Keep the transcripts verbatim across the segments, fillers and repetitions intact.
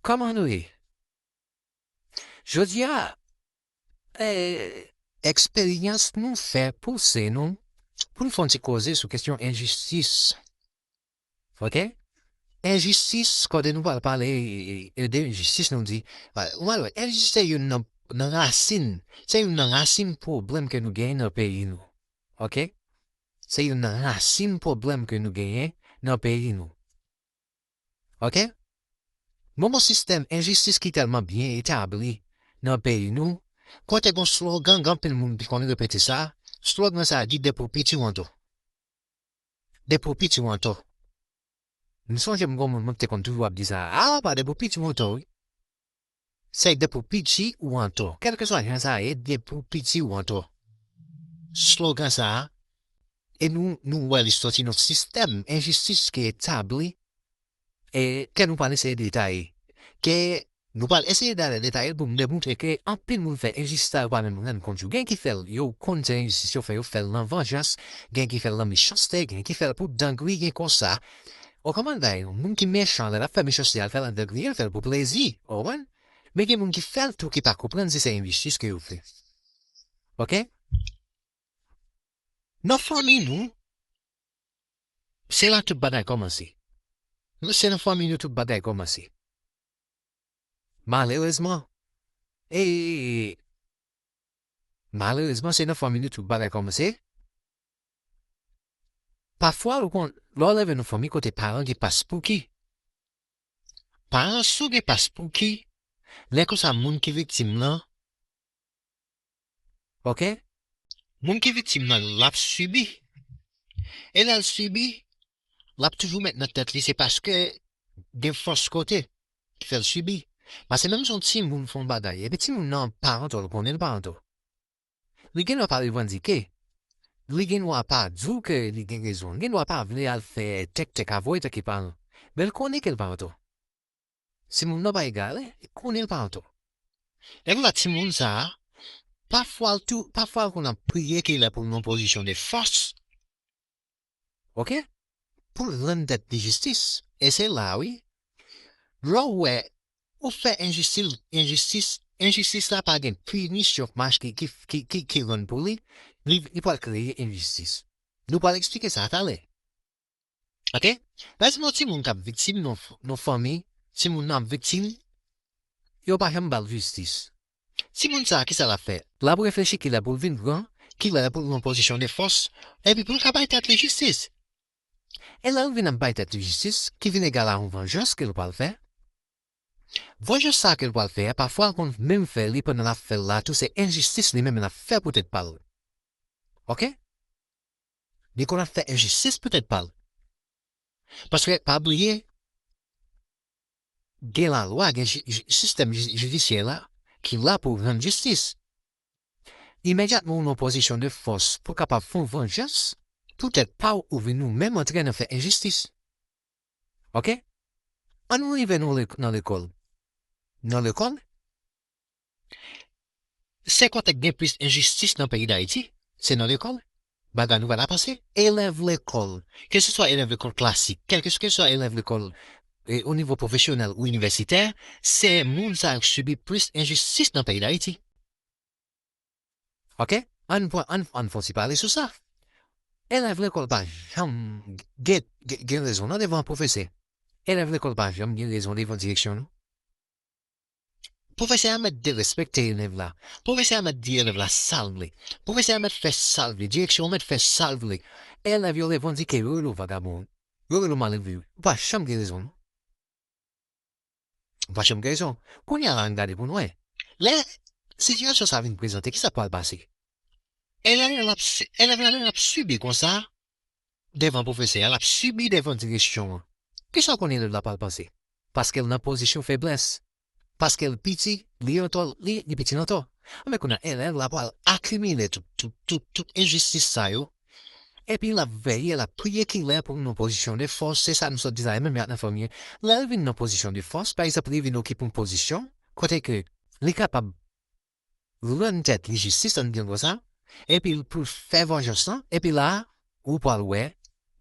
Kòman nou ye? Jodi a, eh, eksperyans nou fè pouse nou pou n fè yon ti koze sou kesyon enjistis. Ok? Enjistis, kote nou pral pale, eh, de enjistis, nou di, ou pral wè, enjistis se youn nan, nan rasin, se youn nan rasin pwoblèm ke nou genyen nan peyi nou. Ok? Se youn nan rasin pwoblèm ke nou genyen nan peyi nou. Ok? Nou gon sistèm enjistis ki tèlman byen etabli nan peyi nou, kote gon slogan, gen anpil moun ki konn repete sa, slogan sa a di depi w piti w an to. Depi w piti w an to. M sonje m gon moun mwen te konn toujou ap di sa, a pa depi w piti w an to wi. Se depi w piti w an to. Kèlkeswa jan sa ye, depi w piti w an to. Slogan sa a, e nou, nou wè li soti nan sistèm enjistis ki etabli, e ke nou pral eseye detaye. Ke nou pral eseye dale detaye l pou m demontre ke anpil moun fè enjistis sa yo pa menm rann kont yo. Gen ki fè l, yo konn se enjistis yo fè, yo fè l nan vanjans, gen ki fè l nan mechanste, gen ki fè l pou dangri, gen konsa. Ou konprann bagay yo? Moun ki mechan, lè l ap fè mechanste a, l fè l an dangri, l fè l pou plezi. Ou konprann? Men gen moun ki fè l tou ki pa konprann si se enjistis ke yo fè. Ok? Nan fanmi nou, se la tout bagay kòmanse. Se nan fanmi nou tout bagay kòmanse. Malerezman, e, malerezman, se nan fanmi nou tout bagay kòmanse. Pafwa, ou konn, lè w leve nan fanmi kote paran gen paspouki, paran sou gen paspouki, lè konsa moun ki viktim lan, ok? Moun ki viktim lan, l ap sibi. E lè l sibi, l ap toujou met nan tèt li, se paske gen fòs kote ki fè l sibi. Paske menm si yon timoun fè yon bagay, epi timoun nan pa anto, l konnen l pa anto. Li gen dwa pa revandike. Li gen dwa pa di w ke li gen rezon. Li gen dwa pa vle al fè tèk tèk a voye tèk epa l. Men l konnen ke l pa anto. Timoun nan pa egare, li konnen l pa anto. Lè konsa timoun sa a, pafwa l tou, pafwa l konn ap priye ke lè pou l nan pozisyon de fòs. Ok? Pou l rann tèt li jistis. E se la, wi. Lè w wè, ou fè enjistis, enjistis, enjistis la pa gen pinisyon mach ki, ki, ki, ki, ki rann pou li, li, li pral kreye enjistis. Nou pral eksplike sa talè. Ok? Lè se yon timoun k ap viktim nan, nan fanmi, timoun nan ap viktim, yo pa janm ba l jistis. Timoun sa a, kisa l ap fè? L ap reflechi kilè pou l vin gran, kilè pou l nan pozisyon de fòs, epi pou l ka bay tèt li jistis. E lè l vin ap bay tèt li jistis, ki vin egal a yon vanjans ke l pral fè, vanjans sa a ke l pral fè a, pafwa l konn menm fè li pandan l ap fè l la tou, se enjistis li menm l ap fè pou tèt pa l. Ok? Li konn ap fè enjistis pou tèt pa l. Paske, pa bliye, gen lalwa, gen ji-, ji-, sistèm ji-, jidisyè la ki la pou rann jistis. Imedyatman ou nan pozisyon de fòs pou kapab fè yon vanjans, poutèt pa w, ou vin ou menm antre nan fè enjistis. Ok? Ann nou rive nan lek-, nan lekòl. Nan lekòl, se kote k gen plis enjistis nan peyi Dayiti, se nan lekòl. Bagay nou pa ta panse. Elèv lekòl, keseswa elèv lekòl klasik, kèlkeswa elèv lekòl, e, o nivo pwofesyonèl ou inivèsitè, se moun sa yo k sibi plis enjistis nan peyi Dayiti. Ok? Ann pran, ann, ann fè yon ti pale sou sa. Elèv lekòl pa janm gen, gen, gen rezon nan devan pwofesè. Elèv lekòl pa janm gen rezon devan direksyon, non. Pwofesè a mèt derespekte elèv la. Pwofesè a mèt di elèv la sa l vle. Pwofesè a mèt fè sa l vle. Direksyon an mèt fè sa l vle. Elèv yo revandike, yo rele w vagabon. Yo rele w malelve. Ou pa janm gen rezon, non. Ou pa janm gen rezon. Kounye a la, ann gade pou n wè. Lè sitiyasyon sa a vin prezante, kisa k pral pase? Elèv la, l ap si-, elèv la, l ap sibi konsa devan pwofesè a, l ap sibi devan direksyon an. Kisa w konnen elèv la pral panse? Paske l nan pozisyon feblès. Paske l piti, li antò, li, li piti nan tò. Anben kounye a, elèv la pral akimile tout, tout, tout, tout enjistis sa yo. Epi l ap veye, l ap priye kilè pou l nan pozisyon de fòs, se sa nou sot di la, e menm jan ak nan fanmi an. Lè l vin nan pozisyon de fòs, pa egzanp, li vin okipe yon pozisyon, kote ke li kapab rann tèt li jistis, ann di l konsa, epi l pou l fè vanjans lan, epi la, ou pral wè,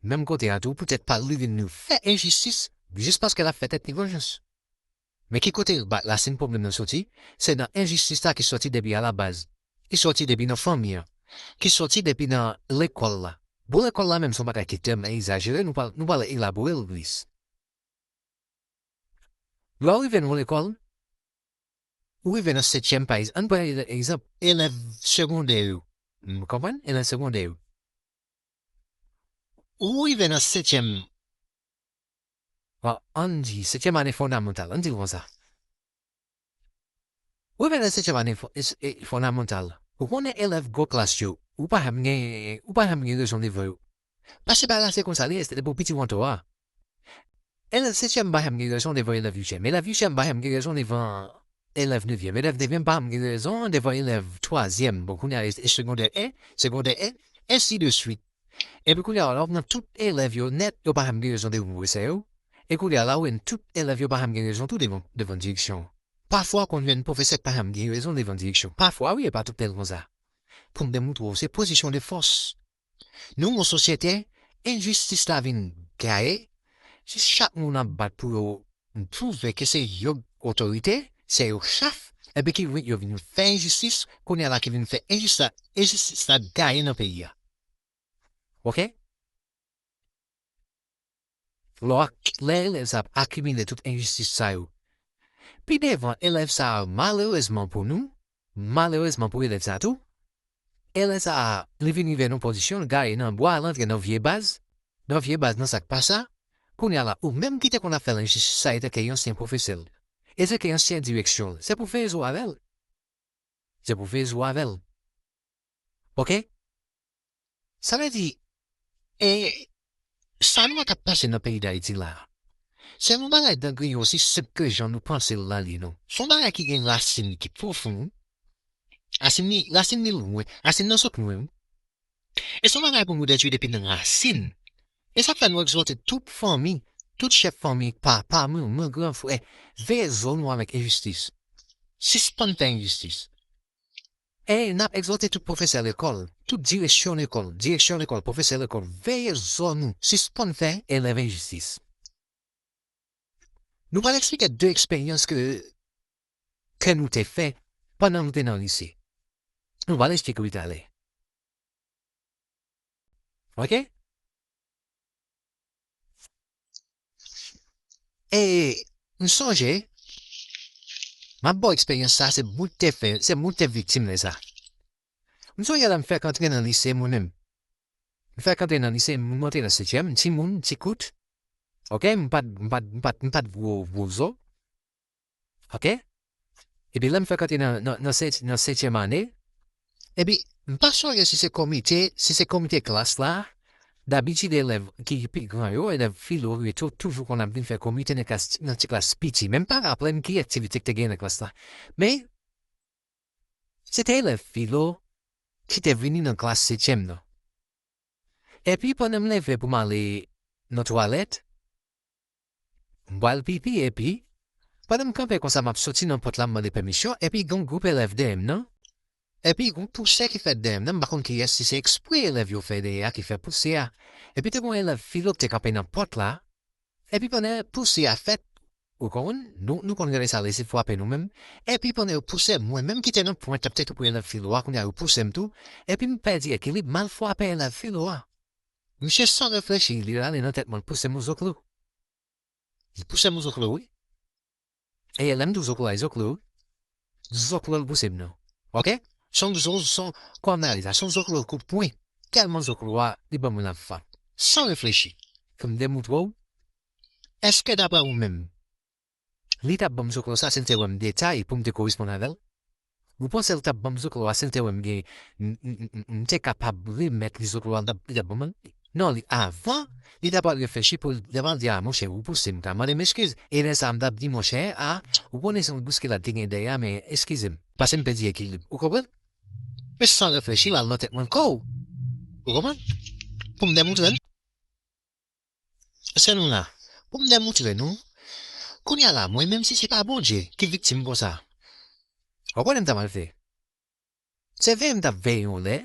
menm kote a tou, poutèt pa l, li vin fè enjistis, jis paske l ap fè tèt li vanjans. Men ki kote ba- rasin pwoblèm nan soti? Se nan enjistis la ki soti depi alabaz, ki soti depi nan fanmi an, ki soti depi nan lekòl la. Bon, lekòl la menm se yon bagay ki tèlman egzajere, nou pa, nou pa elabore l plis. Lè w rive nan yon lekòl, ou rive nan setyèm, pa egzanp, ann pran egzanp, elèv segondè yo. Ou konprann? Elèv segondè yo. Ou rive nan setyèm, bon, ann di, setyèm ane fondamantal, ann di l konsa. Ou rive nan setyèm ane fo- es- e- fondamantal, ou konnen elèv gwo klas yo, ou pa janm gen, ou pa janm gen rezon devan yo. Paske bagay la se konsa li ye, se depi w piti w antò a. Elèv setyèm pa janm gen rezon devan elèv uityèm. Elèv uityèm pa janm gen rezon devan elèv nevyèm. Elèv nevyèm pa janm gen rezon devan elèv twazyèm. Bon, kounye a, e segondè en, segondè en, ensi de swit. Epi kounye a, lè w ap nan tout elèv yo nèt, yo pa janm gen rezon devan pwofesè yo. E kounye a, la ou wè tout elèv yo pa janm gen rezon tou devan, devan direksyon. Pafwa, w konn jwenn pwofesè k pa janm gen rezon devan direksyon. Pafwa, wi, e pa tout lè l konsa. Pou m demoutre w, se pozisyon de fòs. Nou, yon sosyete, enjistis la vin gaye, se chak moun ap bat pou yo pwouve ke se yo otorite, se yo chèf, epi ki vin, yo vin fè enjistis, kounye a la ki vin fè enjistis la, enjistis la gaye nan peyi a. Oke? Lè w ak- lè elèv sa ap akimile tout enjistis sa yo, pi devan, elèv sa a, malerezman pou nou, malerezman pou elèv sa a tou, elèv sa a, li vin rive nan yon pozisyon, l gaye nan bwa, l antre nan vye baz, nan vye baz, nan sa k pa sa, kounye a la, ou menm ki te konn ap fè l enjistis sa, e te ke ansyen pwofesè l, e te ke ansyen direksyon l, se pou fè zo avè l. Se pou fè zo avè l. Oke? Sa vle di, e sa nou wè k ap pase nan peyi Dayiti la, se yon bagay dan griyo osi senp ke jan nou panse l la li ye, non. Se yon bagay ki gen rasin ki pwofon, wi. Rasin li, rasin li lwen, rasin nan sot lwen, wi. E se yon bagay pou nou detwi depi nan rasin. E sa k fè nou egzòte tout fanmi, tout chèf fanmi, papa, manman, gran frè, veye zo nou avèk enjistis. Sispann fè enjistis. E n ap egzòte tout pwofesè lekòl, tout direksyon lekòl, direksyon lekòl, pwofesè lekòl, veye zo nou, sispann fè elèv enjistis. Nou pral eksplike de eksperyans ke, ke nou te fè pandan nou te nan lise. Nou pral eksplike yo talè. Oke? E m sonje, m ap ba w eksperyans sa, se moun te fè, se moun te viktim de sa. M sonje lè m fèk antre nan lise mwen menm. M fèk antre nan lise, m antre nan setyèm, m timoun, m ti kout. Oke, m pa t, m pa t, m pa t, m pa t gwo, gwo zo. Oke? Epi lè m fèk antre nan, nan, nan sèt-, nan setyèm ane, epi m pa sonje si se komite, si se komite klas la, dabitid elèv ki pi gran yo, elèv filo yo tou, toujou konn ap vin fè komite nan klas, nan ti klas piti. Men m pa raple m ki aktivite ki te gen nan klas la. Men, se te elèv filo ki te vini nan klas setyèm nan. Epi pandan m leve pou m ale nan twalèt, m pral pipi epi, pandan m kanpe konsa m ap soti nan pòt la m mande pèmisyon, epi gen yon gwoup elèv dèyè m nan, epi gen yon pouse ki fèt dèyè m nan, m pa konn kiyès, si se ekspre elèv yo fè dèyè a ki fè pouse a. Epi te gen yon elèv filo ki te kanpe nan pòt la, epi pandan pouse a fèt, ou konprann, nou, nou konn rele sa lese frape nou menm, epi pandan yo pouse m, mwen menm ki te nan pwent ap te tou pre elèv filo a, kounye a yo pouse m tou, epi m pèdi ekilib, m al frape elèv filo a. Misye san reflechi, li ale nan tèt mwen, l pouse m yon zoklo. Li pouse m yon zoklo, wi. E lè m di w zoklo a, e zoklo, wi. Zoklo l pouse m nan. Oke? Se yon zo-, se yon kòmari sa, se yon zoklo kout pwen. Tèlman zoklo a, li ban mwen lafrap. San reflechi. Pou m demoutre w, èske daprè ou menm, li t ap ban m zoklo sa si l te wè m detay pou m te koresponn avè l? Ou panse l t ap ban m zoklo a si l te wè m gen, m, m, m, m, m te kapab remèt li zoklo a, l t ap, li t ap ban mwen l? Non, li, avan, li ta pral reflechi pou l, li ta pral di, "A, monchè, ou pouse m, ta mande m eskiz." E lè sa a, m t ap di, "Monchè, a, ou konnen se yon bouskilad ki gen dèyè a, men eskize m, paske m pèdi ekilib." Ou konprann? Men san reflechi, l al nan tèt mwen ankò. Ou konprann? Pou m demoutre l. Se nou la. Pou m demoutre nou. Kounye a la, mwen menm si se pa Bondye ki viktim konsa. Ou konnen m ta mal fè. Se veye m t ap veye yon lè,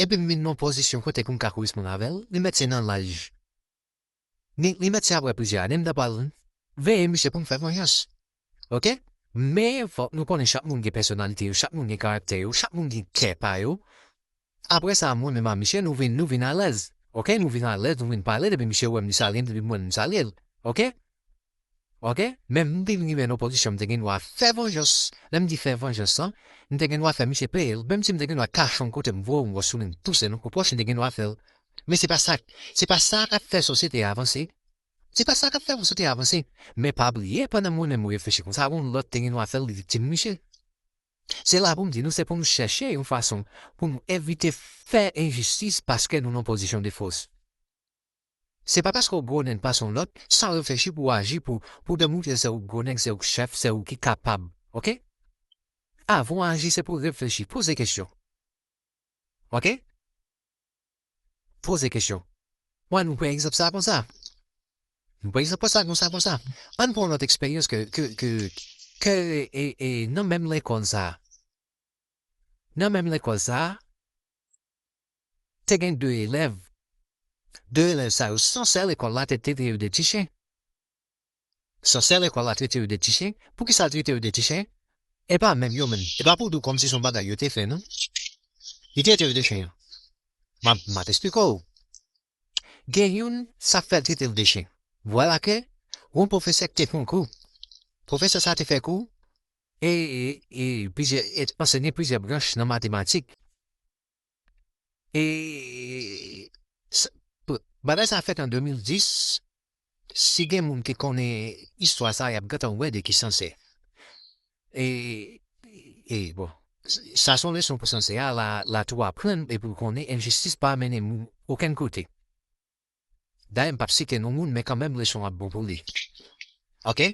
epi m vin nan yon pozisyon kote pou m ka koresponn avè l, li mèt se nan laj. Li, li mèt se apre plizyè ane m ta pral veye misye pou m fè vanjans. Oke? Men fòk nou konnen chak moun gen pèsonalite yo, chak moun gen karaktè yo, chak moun gen kè pa yo. Apre sa, mwen menm a Michel, nou vin, nou vin alèz. Oke? Nou vin alèz, nou vin pale, depi Michel wè m, li salye m, depi m wè l, m salye l. Oke? Oke? Men m te vin rive nan pozisyon, m te gen dwa fè vanjans. Lè m di fè vanjans lan, m te gen dwa fè misye peye l, menm si m te gen dwa kache yon kote, m voye yon wòch sou li, m touse l, yon kout wòch, m te gen dwa fè l. Men se pa sa, se pa sa k ap fè sosyete a avanse. Se pa sa k ap fè yon sosyete avanse. Men pa bliye, pandan mwen menm mwen reflechi konsa, yon lòt te gen dwa fè l, li viktim misye. Se la pou m di nou, se pou nou chèche yon fason pou nou evite fè enjistis paske nou nan pozisyon de fòs. Se pa paske w gwo nèg pase yon lòt, san reflechi pou w aji, pou, pou w demoutre se ou k gwo nèg, se ou k chèf, se ou ki kapab. Oke? Avan w aji, se pou w reflechi, poze kesyon. Oke? Poze kesyon. Mwen, nou pran egzanp sa konsa. Nou pran egzanp sa konsa, konsa. Ann pran yon lòt eksperyans ke, ke, ke, ke, e, e, nan menm lekòl sa. Nan menm lekòl sa, te gen de elèv. De elèv sa yo, san sèl lekòl la te trete yo de ti chen. San sèl lekòl la trete yo de ti chen. Poukisa l trete yo de ti chen? E pa menm yo menm. E pa pou di w kòmsi se yon bagay yo te fè, non. Li trete yo de chen. M ap, m ap eksplike w. Gen youn, sa fè l trete l de chen. Vwala ke, yon pwofesè ki te fè yon kou. Pwofesè sa te fè kou, e, e, e, plizyè, e ansenye plizyè branch nan matematik. E, sa, pou, bagay sa fèt an de mil dis, si gen moun ki konnen istwa sa, y ap gentan wè de ki Sansè. E, e, bon, sa se yon leson pou Sansè a, la, la tou aprann, e pou l konnen enjistis pa mennen moun okenn kote. Dayè, m p ap site non moun, men kanmenm leson an ap bon pou li. Oke?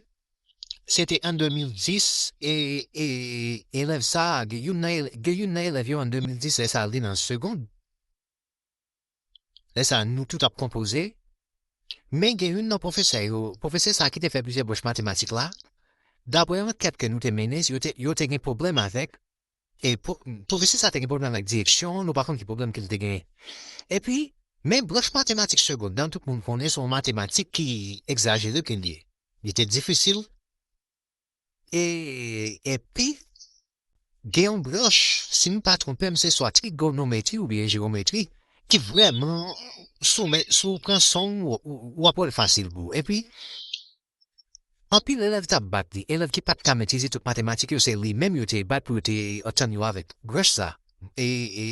Se te an de mil dis, e, e, elèv sa a, gen youn nan, ele- gen youn nan elèv yo an de mil dis, lè sa a li nan segond. Lè sa a, nou tout ap konpoze. Men gen youn nan pwofesè yo, pwofesè sa a ki te fè plizyè branch matematik la, dapre ankèt ke nou te mennen, yo te, yo te gen pwoblèm avèk, e pwo- pwofesè sa a te gen pwoblèm avèk direksyon, nou pa konn ki pwoblèm ke l te genyen. Epi, men branch matematik segond lan, tout moun konnen se yon matematik ki egzajere ke l ye. Li te difisil, e, epi, gen yon branch, si m pa twonpe m, se swa trigonometri oubyen jewometri, ki vrèman, si w met- si w pran san w, w, w ap wè l fasil pou ou. Epi, anpil elèv t ap bat li. Elèv ki pa t ka metrize tout matematik yo, se li menm yo te bat pou yo te antann yo avèk branch sa. E, e,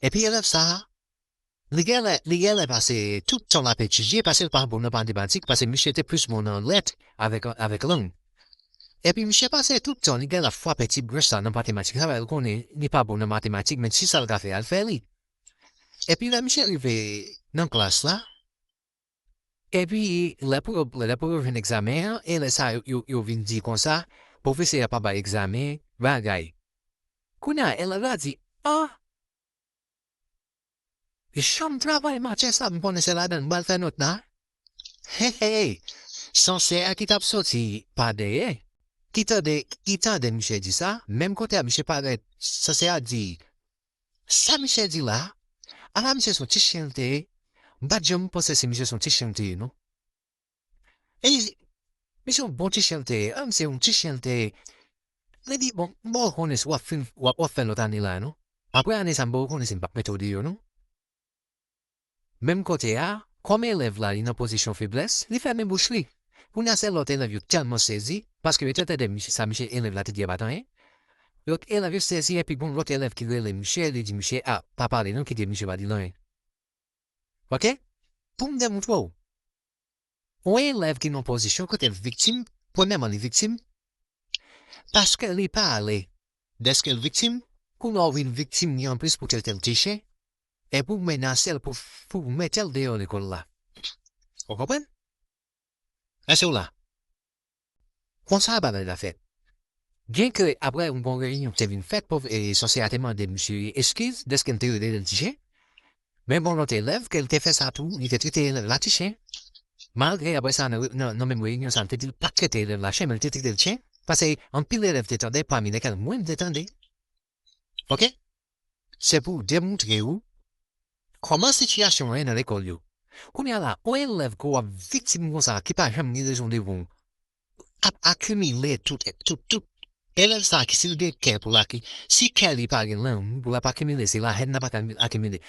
epi elèv sa, li genlè, li genlè pase tout tan l ap etidye, pase l pa bon nan matematik, pase misye te plis bon nan lèt avèk, avèk lang. Epi misye pase tout tan, li genlè ap frape ti branch sa nan matematik. Sa fè l konnen li pa bon nan matematik, men si sa l ka fè a, l fè li. Epi lè misye rive nan klas la, epi lè pou yo, lè pou yo jwenn egzamen an, e lè sa yo, yo, yo vin di konsa, pwofesè a pa bay egzamen, bagay. Kounye a, elèv la di, ah, jan m travay matyè sa, m konnen se ladan l m pral fè nòt la. Hey, hey, Sansè a ki t ap soti pa dèyè, ki tande, ki tande misye di sa, menm kote a misye parèt, Sansè a di, sa misye di la, ala misye se yon ti chen l te ye, m pa t janm panse se misye se yon ti chen l te ye, non. E misye yon bon ti chen l te ye, a, misye yon ti chen l te ye. Li di, bon, m ba w konnen si w ap fin, w ap, w ap fè lòt ane la, non. Apre ane sa, m ba w konnen si m p ap mete w deyò, non. Menm kote a, kòm elèv la, li nan pozisyon feblès, li fèmen bouch li. Kounye a, se lòt elèv yo tèlman sezi, paske yo te tande misye, sa misye elèv la te di a pa t anyen. Lòt elèv yo sezi, epi gon lòt elèv ki rele misye, li di misye, a, pa pale non, kite misye pa di l anyen. Oke? Pou m demontre w. Yon elèv ki nan pozisyon kote l viktim, premyèman, li viktim, paske li pale dèske l viktim, kounye a w vin viktim li anplis pou trete l ti chen, epi w menase l pou, pou mete l deyò lekòl la. Ou konprann? Èske w la? Konsa bagay la fèt. Byenke apre yon bon reyinyon ki te vin fèt, pwòf, e, Sansè a te mande misye eskiz dèske l te rele l ti chen, men gon lòt elèv ke l te fè sa tou, li te trete elèv la ti chen. Malgre apre sa, nan, nan, nan menm reyinyon sa, l te di l pa t trete elèv la chen, men l te trete l chen, paske anpil elèv te tande, pami lèkèl mwen m te tande. Oke? Se pou demontre w kòman sitiyasyon an ye nan lekòl yo. Kounye a la, yon elèv ke w ap viktim konsa, ki pa janm gen rezon devan w, ap akimile tout, tout, tout. Elèv sa ki si l gen kè pou l aki, si kè li pa gen lanmou pou l ap akimile, se lahèn l ap akimile.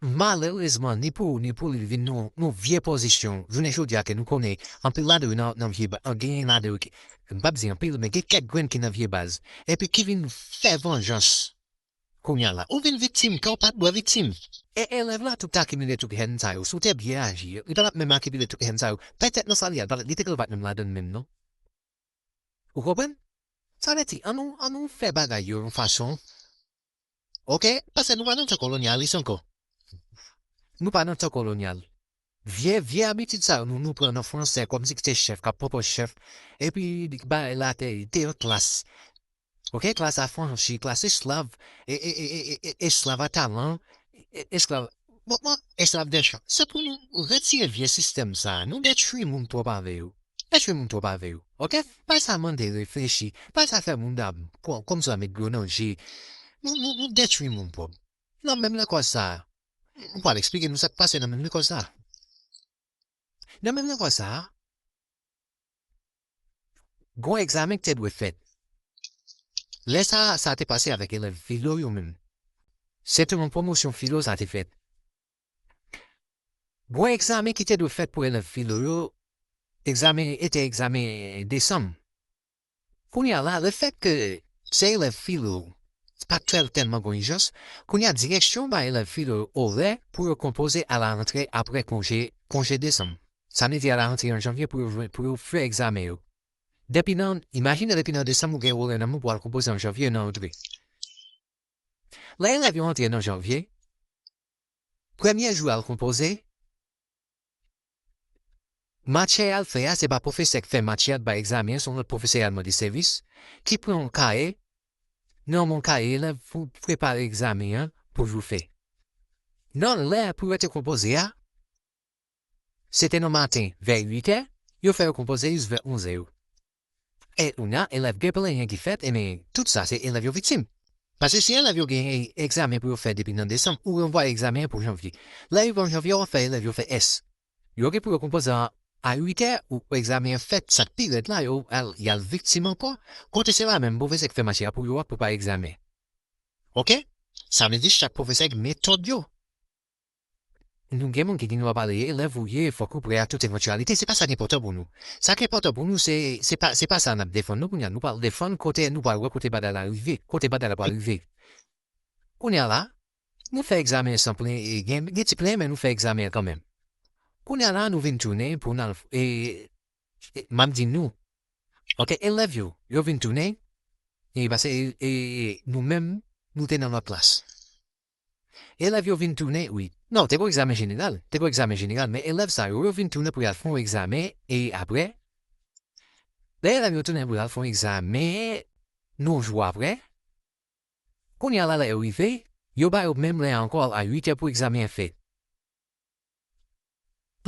Malerezman, ni pou ou, ni pou li, li vin nan yon vye pozisyon. Jounen jodi a ke nou konnen, anpil ladan yo nan, nan vye ba-, genyen ladan yo ki, m p ap di anpil, men gen kèk grenn ki nan vye baz. Epi ki vin fè vanjans. Kounye a la, ou vin viktim, kè w pa t dwe viktim. E elèv la tout akimile tout hèn sa yo. Si w te byen aji, li pa t ap menm akimile tout hèn sa yo. Petèt nan sa li al, li te ka pa t menm ladan l menm, non. Ou konprann? Sa vle di, ann nou, ann nou fè bagay yo yon fason. Oke? Paske nou pa nan tan kolonyalis ankò. Nou pa nan tan kolonyal. Vye, vye abitid sa yo, nou, nou pran nan fransè kòmsi ki se chèf k ap pwopòz chèf. Epi, li bay latè, li te yon klas. Oke? Klas afranchi, klas esklav, e, e, e, e, e, e, esklav a talan, e, esklav, bon, bon, esklav dè chan. Se pou nou retire vye sistèm sa a. Nou detwi moun twòp avè yo. Detwi moun twòp avè yo. Oke? Bay sa mande reflechi. Bay sa fè moun dam, kò-, kòmsi w ap met dlo nan je. Nou, nou, nou detwi moun twòp. Nan menm lekòl sa a, m pral eksplike nou sa k pase nan menm lekòl sa a. Nan menm lekòl sa a, gon egzamen ki te dwe fèt. Lè sa, sa te pase avèk elèv filo yo menm. Se te yon pwomosyon filo sa te fèt. Gon egzamen ki te dwe fèt pou elèv filo yo, egzamen, e te egzamen desanm. Kounye a la, lefèt ke se elèv filo, pa tèl-, tèlman gon ijans, kounye a direksyon bay elèv filo orè pou yo konpoze alarantre apre konje, konje desanm. Sa vle di alarantre an janvye pou yo jwenn, pou yo fè egzamen yo. Depi nan, imajine depi nan desanm ou gen orè nan men w pou al konpoze an janvye nan rantre. Lè elèv yo antre nan janvye, premye jou al konpoze, matyè y al fè a, se pa pwofesè k fè matyè a, k bay egzamen an, se yon lòt pwofesè y al mande sèvis, ki pran yon kaye, nan men yon kaye elèv pou prepare egzamen an pou jou fè. Nan lè pou yo te konpoze a, se te nan maten, vè uit è, yo fè yo konpoze jis vè onz è yo. E kounye a, elèv gen plenyen ki fèt, e men, tout sa, se elèv yo viktim. Paske si elèv yo gen egzamen pou yo fè depi nan desanm, ou ranvwaye egzamen an pou janvye. Lè rive an janvye, w ap fè elèv yo fè S. Yo gen pou yo konpoze a, a uit è, ou egzamen an fèt, sa k pi rèd la, yo al, y al viktim ankò, kote se pa menm pwofesè k fè matyè a pou yo a pou pa egzamen. Oke? Sa vle di chak pwofesè gen metòd yo. Nou gen moun ki di nou ap pale elèv ou ye, fòk ou prè a tout evantyalite. Se pa sa ki enpòtan pou nou. Sa ki enpòtan pou nou, se, se pa, se pa sa n ap defann nou kounye a. Nou pral defann kote, nou pral wè kote bagay la rive, kote bagay la pral rive. Kounye a la, nou fè egzamen san plen, e gen, gen ti plen, men nou fè egzamen an kanmenm. Kounye a la, nou vin tounen pou n al, e, e, m ap di nou, oke, elèv yo, yo vin tounen, e paske, e, e, e, nou menm, nou te nan lòt klas. Elèv yo vin tounen, wi. Non, te gon egzamen jeneral. Te gon egzamen jeneral, men elèv sa yo, yo vin tounen pou y al fè yon egzamen, e apre, lè elèv yo tounen pou y al fè yon egzamen, yon jou apre, kounye a la, lè yo rive, yo ba yo menm lè a ankò a uit è pou egzamen an fèt.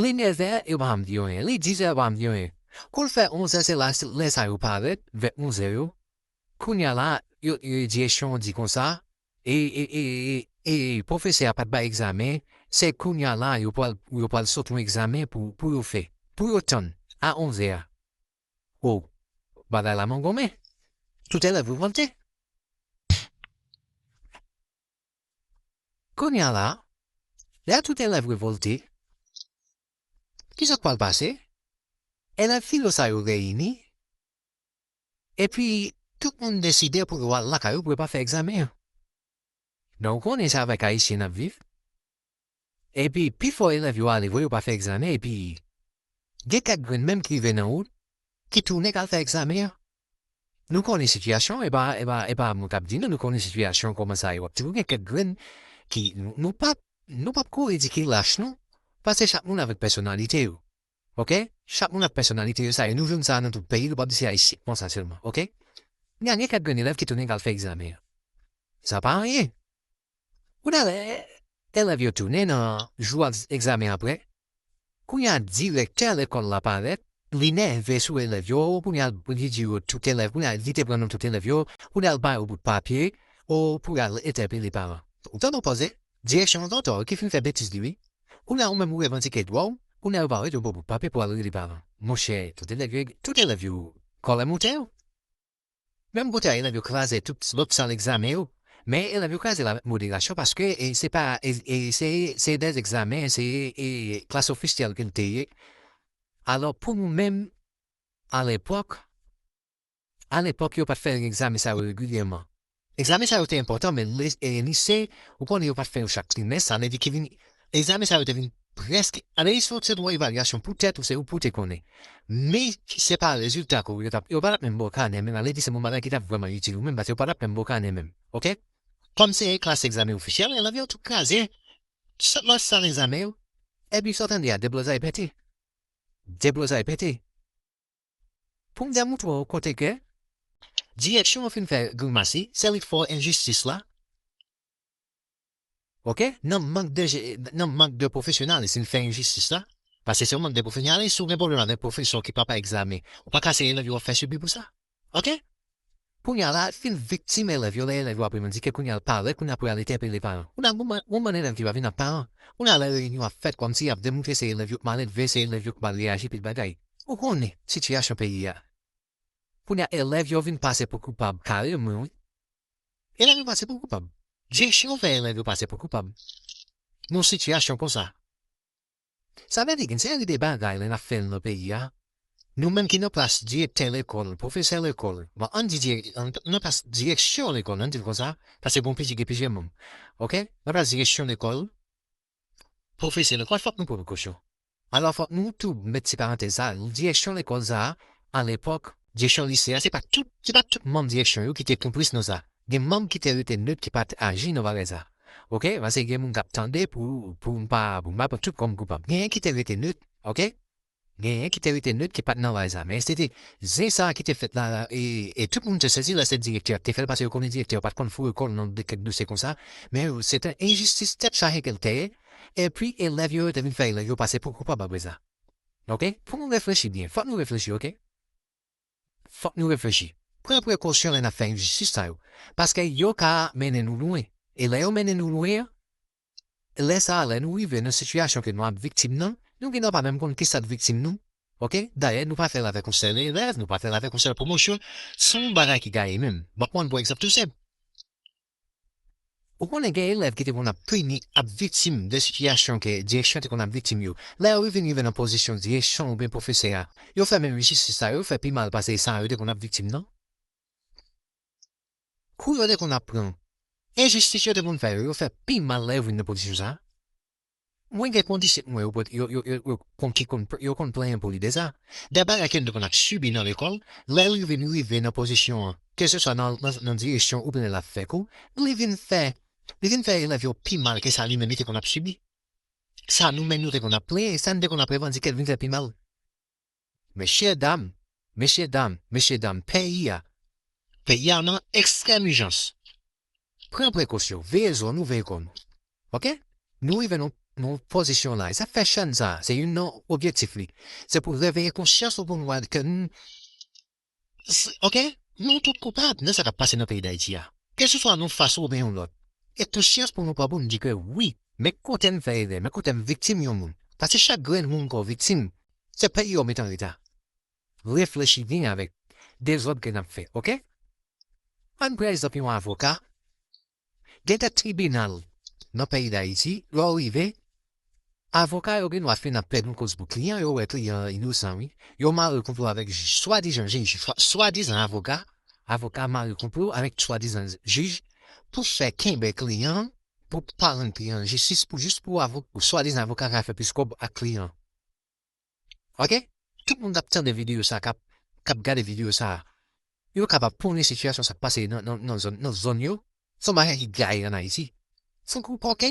Li nevè, yo pa janm di yo anyen. Li dizè, yo pa janm di yo anyen. Kou l fè onz è, se la, lè sa yo parèt, vè onz è yo. Kounye a la, yo, yo, direksyon an di konsa, e, e, e, e, e pwofesè a pa t bay egzamen, se kounye a la, yo pral, yo pral sot yon egzamen pou, pou yo fè, pou yo tann, a onz è a. O, bagay la mangonmen. Tout elèv revòlte. Kounye a la, lè tout elèv revòlte, kisa k pral pase? Elèv filo sa yo reyini, epi tout moun deside pou yo al lakay yo pou yo pa fè egzamen an. Donk, ou konnen se avèk Ayisyen n ap viv. Epi, pifò elèv yo ale vre, yo pa fè egzamen, epi gen kèk grenn menm ki rive nan wout, ki tounen k al fè egzamen an. Nou konnen sitiyasyon, e pa, e pa, e pa mwen k ap di nou, nou konnen sitiyasyon kòman sa ye. W ap di gen kèk grenn ki, nou, nou p ap, nou p ap kouri di ki lach nou, paske chak moun avèk pèsonalite yo. Oke? Chak moun ak pèsonalite yo, sa ye. Nou jwenn sa nan tout peyi, nou p ap di se Ayisyen, konsa sèlman. Oke? Gen, gen kèk grenn elèv ki tounen k al fè egzamen an. Sa pa anyen. Kounye a, lè elèv yo tounen nan jou a egzamen apre, kounye a, direktè lekòl la parèt, li nève sou elèv yo, kounye a, li di yo tout elèv, kounye a, li te pran non tout elèv yo, kounye a, l ba yo bout papye, o, pou y al entèpele paran. Ou tande yon pòz, direksyon an tòtò, ki fin fè betiz li, wi. Kounye a, ou menm ou revandike dwa w, Kounye a yo pa rete yo pa pou pape pou al rele paran. Monchè, tout elèv yo, tout elèv yo, kòlè monte yo. Menm kote a, elèv yo kraze tout lòt sal egzamen yo. Men elèv yo kraze l avèk moderasyon paske e, se pa, e, e, se, se de egzamen, se e, klas ofisyèl ke l te ye. Alò, pou nou menm, alepòk, alepòk, yo pa t fè egzamen sa yo regilyèman. Egzamen sa yo te enpòtan, men le- e, lise, ou konnen yo pa t fè yo chak trimès, sa vle di ki vin, egzamen sa yo te vin prèske, analiz yo se yon evalyasyon pou tèt ou, se ou pou te konnen. Men se pa rezilta ke yo t ap, yo pa t ap menm ba w kanè menm, sa vle di se yon bagay ki t ap vrèman itil ou menm, paske yo pa t ap menm ba w kanè menm. Oke? Kòm se klas egzamen ofisyèl, elèv yo tou kraze, sot lòt sal egzamen yo, epi sa w tande a, deblozay pete. Deblozay pete. Pou m demoutre w kote ke direksyon an fin fè grimas li, se li k fè enjistis la. Oke? Nan mank de je- nan mank de pwofesyonalis, li fè enjistis la. Paske se yon mank de pwofesyonalis, si w gen pwoblèm avèk pwofesè ki papa egzamen, ou pa ka se elèv yo w ap fè sibi pou sa. Oke? Kounye a la, fin viktim elèv yo, lè elèv yo ap revandike, kounye a l parèt, kounye a pou y al entèpele paran. Kounye a, gon ban- gon bann elèv ki pa vin ak paran. Kounye a, lè reyinyon ap fèt, kòmsi y ap demontre se elèv yo k malelve, se elèv yo k mal reyaji, pil bagay. Ou konnen sitiyasyon peyi a. Kounye a, elèv yo vin pase pou koupab kareman, wi. Elèv yo pase pou koupab. Direksyon fè elèv yo pase pou koupab. Nan sitiyasyon konsa. Sa vle di gen seri de bagay lè n ap fè l nan peyi a. Nou menm ki nan plas direktè lekòl, pwofesè lekòl, bon, ann di dirèk- ann- nan plas direksyon lekòl, ann di l konsa, paske bon piti gen plizyè manm. Oke? Nan plas direksyon lekòl, pwofesè lekòl, fòk nou pran prekosyon. Alò, fòk nou tou met ti parantèz sa, direksyon lekòl sa a, alepòk, direksyon lise a, se pa tout, se pa tout manm direksyon yo ki te konplis nan sa. Gen manm ki te rete net, ki pa t aji nan bagay sa. Oke? Paske gen moun k ap tande pou, pou m pa, pou m pa pran tout kòm koupab. Genyen ki te rete net, oke? Genyen ki te rete net, ki pa t nan bagay sa. Men se te zen sa ki te fèt la, la, e, e tout moun te sezi lè se direktè a te fè l, paske yo konnen direktè yo pa t konn foure kò l nan de kèk dosye konsa. Men se te enjistis tèt chaje ke l te ye. Epi elèv yo, yo te vin fè elèv yo pase pou koupab apre sa. Oke? Fòk nou reflechi byen. Fòk nou reflechi, oke? Fòk nou reflechi. Pran prekosyon lè n ap fè enjistis sa yo. Paske yo ka mennen nou lwen. E lè yo mennen nou lwen an, lè sa a, lè nou rive nan sitiyasyon ke nou ap viktim nan, nou gendwa pa menm konn kisa k viktim nou. Oke? Dayè, nou pa fè l avèk yon sèl elèv, nou pa fè l avèk yon sèl pwomosyon. Se yon bagay ki gaye menm. M ap pran yon egzanp tou senp. Ou konnen gen elèv ki te konn ap pini, ap viktim de sitiyasyon ke direksyon te konn ap viktim yo. Lè yo vin rive nan pozisyon direksyon oubyen pwofesè a, yo fè menm enjistis sa yo, yo fè pi mal pase sa yo te konn ap viktim nan. Kou yo te konn ap pran, enjistis yo te konn fè yo, yo fè pi mal lè yo vin nan pozisyon sa a. Mwen gen kondisip mwen yo, yo, yo, yo, yo konn ki konn, yo konn plenyen pou li de sa. De bagay ke nou te konn ap sibi nan lekòl, lè l vin rive nan pozisyon an, keseswa nan, nan, nan direksyon oubyen lè l ap fè kou, li vin fè, li vin fè elèv yo pi mal ke sa li menm li te konn ap sibi. Sa nou menm nou te konn ap plenyen, sa n te konn ap revandike, l vin fè pi mal. Mesye dam, mesye dam, mesye dam, peyi a, peyi a nan ekstrèm ijans. Pran prekosyon, veye zòn nou, veye kò nou. Oke? Nou rive nan, nan pozisyon la. E sa fè chèn sa, se youn nan objektif li. Se pou reveye konsyans nou pou nou wè ke n, s- oke? Nou tout koupab nan sa k ap pase nan peyi Dayiti a. Keseswa nou fas oubyen yon lòt. E konsyans pou nou pran pou nou di ke wi, men kote m fè erè, men kote m viktim yon moun. Paske chak grenn moun ke w viktim, se peyi w met an reta. Reflechi byen avèk dezòd ke n ap fè, oke? Ann pran egzanp yon avoka. Gen de tribinal nan peyi Dayiti, lè w rive, avoka yo gendwa fin ap pèdi yon koz pou kliyan, yo wè kliyan an inosan, wi. Yo mare konplo avèk jij, swadizan jij, swa- swadizan avoka, avoka mare konplo avèk swadizan jij pou fè kenbe kliyan an, pou pa rann kliyan an jistis, pou jis pou avo- pou swadizan avoka ka fè plis kòb ak kliyan an. Oke? Tout moun k ap tande videyo sa, k ap, k ap gade videyo sa, yo kapab konnen sitiyasyon sa k pase nan, nan, nan zòn, nan zòn yo. Se yon bagay ki gaye ann Ayiti. Se yon kou pòke.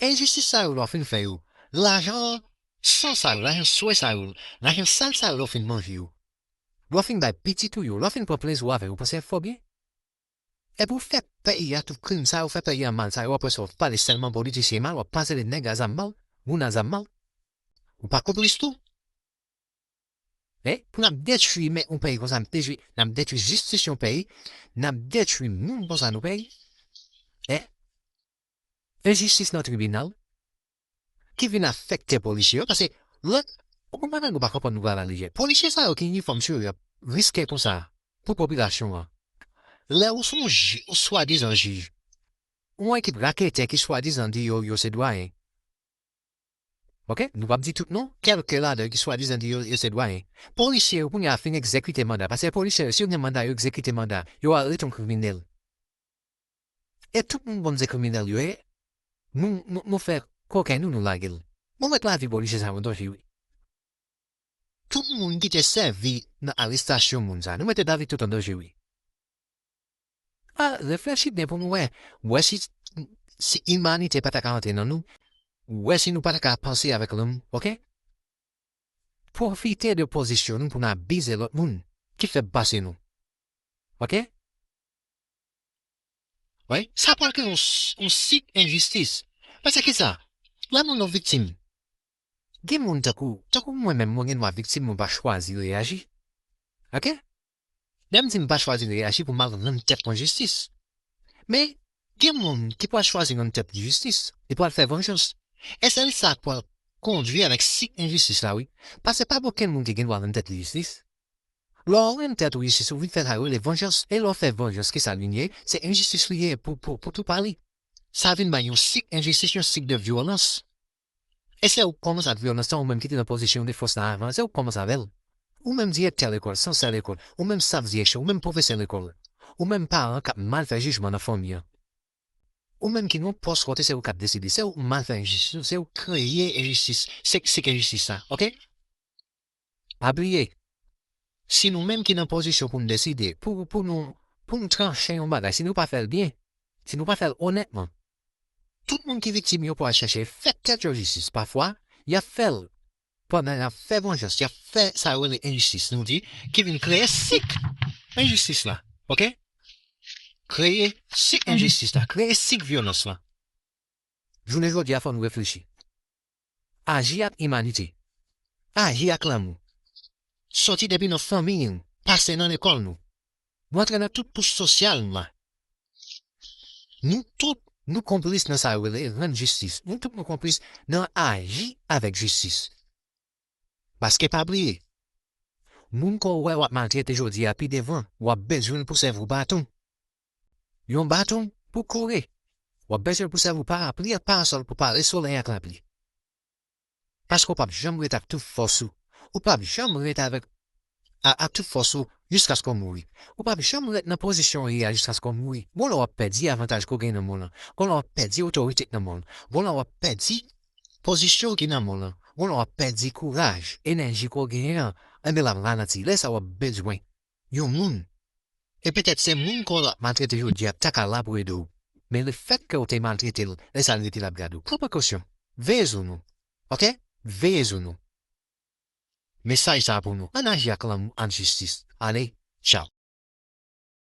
Enjistis sa yo lè w fin fè yo, lajan san sa yo, lajan swe sa yo, lajan sal sa yo lè w fin manje yo, lè w fin bay pitit ou yo, lè w fin pran plezi w avè yo, ou panse fò byen? Epi w fè peyi a tout krim sa yo, w fè peyi a mal sa yo, apre sa w ap pale sèlman politisyen mal, w ap pale de nèg a zam mal, moun a zam mal. Ou pa konplis tou? E pou n ap detwi men yon peyi konsa, n ap detwi, n ap detwi jistis yon peyi, n ap detwi moun konsa nan peyi. E enjistis nan tribinal ki vin afekte polisye yo, paske Lè, ou konprann, nou pa konprann nou pral lejè. Polisye sa yo ki inifòm sou yo, y ap riske konsa pou popilasyon an. Lè ou se yon jij, ou swadizan jij, yon ekip raketè ki swadizan di yo, yo se dwayen. Oke? Nou p ap di tout non, kèlke ladan yo ki swadizan di yo, yo se dwayen. Polisye yo kounye a fin egzekite manda, paske polisye yo, si yo gen manda, yo egzekite manda, yo arete yon kriminèl. E tout moun konn se kriminèl yo ye. Nou, nou, nou fè kokenn nou, nou lage l. Nou met lavi polisye sa yo an danje, wi. Tout moun ki te sèvi nan arestasyon moun sa, nou mete lavi tout an danje, wi. A, reflechi byen pou nou wè. Wè si, si imanite pa ta ka antre nan nou. Wè si nou pa ta ka panse avèk lanmou, oke? Pwofite de pozisyon nou pou n abize lòt moun ki fèb pase nou. Oke? Wi, sa pral kreye yon, s- yon sik enjistis. Paske kisa? Lè moun nan viktim, gen moun tankou, tankou mwen menm, mwen gen dwa viktim, mwen pa chwazi reyaji. Oke? Lè m di m pa chwazi reyaji pou m al rann tèt mwen jistis. Men, gen moun ki pral chwazi rann tèt li jistis, li pral fè vanjans. E se sa k pral kondwi avèk sik enjistis la, wi. Paske pa gen okenn moun ki gen dwa rann tèt li jistis. Lè w rann tèt ou jistis, ou vin fè sa yo rele vanjans. E lè w fè vanjans, ki sa li ye? Se enjistis li ye pou, pou, pou tou pa li. Sa vin bay yon sik enjistis, yon sik de vyolans. E se ou k kòmanse ak vyolans lan, ou menm ki te nan pozisyon de fòs la avan, se ou k kòmanse avè l. Ou menm direktè lekòl, sansè lekòl, ou menm staf D H, ou menm pwofesè lekòl, ou menm paran k ap mal fè jijman nan fanmi an. Ou menm ki nan pòs kote se ou k ap deside, se ou k mal fè enjistis, se ou k kreye enjistis, se, se k enjistis sa, oke? Pa bliye, si nou menm ki nan pozisyon pou n deside, pou, pou nou, pou n tranche yon bagay, si nou pa fè l byen, si nou pa fè l onètman, tout moun ki viktim yo pral chèche fè tèt yo jistis. Pafwa, y ap fè l pandan y ap fè vanjans, y ap fè sa yo rele enjistis, nou di, ki vin kreye sik enjistis la. Oke? Kreye sik enjistis la, kreye sik vyolans la. Jounen jodi a, fò nou reflechi. Aji ak imanite. Aji ak lanmou. Soti depi nan fanmi nou, pase nan lekòl nou, rantre nan tout kouch sosyal nou la. Nou tout, nou konplis nan sa yo rele rann jistis. Nou tout, nou konplis nan aji avèk jistis. Paske pa bliye, moun ke w wè w ap maltrete jodi a, pi devan, w ap bezwen l pou sèvi w baton. Yon baton pou kouri. W ap bezwen l pou sèvi w parapli ak parasòl pou pare solèy ak lapli. Paske w p ap janm ret ak tout fòs ou. Ou p ap janm ret avèk, a, ak tout fòs ou jiskaske w mouri. Ou p ap janm ret nan pozisyon w ye a jiskaske w mouri. Gon lè w ap pèdi avantaj ke w gen nan mond lan. Gon lè w ap pèdi otorite k nan mond lan. Gon lè w ap pèdi pozisyon w gen nan mond lan. Gon lè w ap pèdi kouraj, enèji ke w genyen an. Enben, l ap ralanti. Lè sa a w ap bezwen yon moun. E petèt se moun ke w ap maltrete jodi a ta ka la pou ede w. Men lefètke w te maltrete l, lè sa a l rete l ap gade w. Pran prekosyon. Veye zo nou. Oke? Veye zo nou. Mesaj sa a pou nou. Ann aji ak lanmou, ak jistis. Ale, tchaw.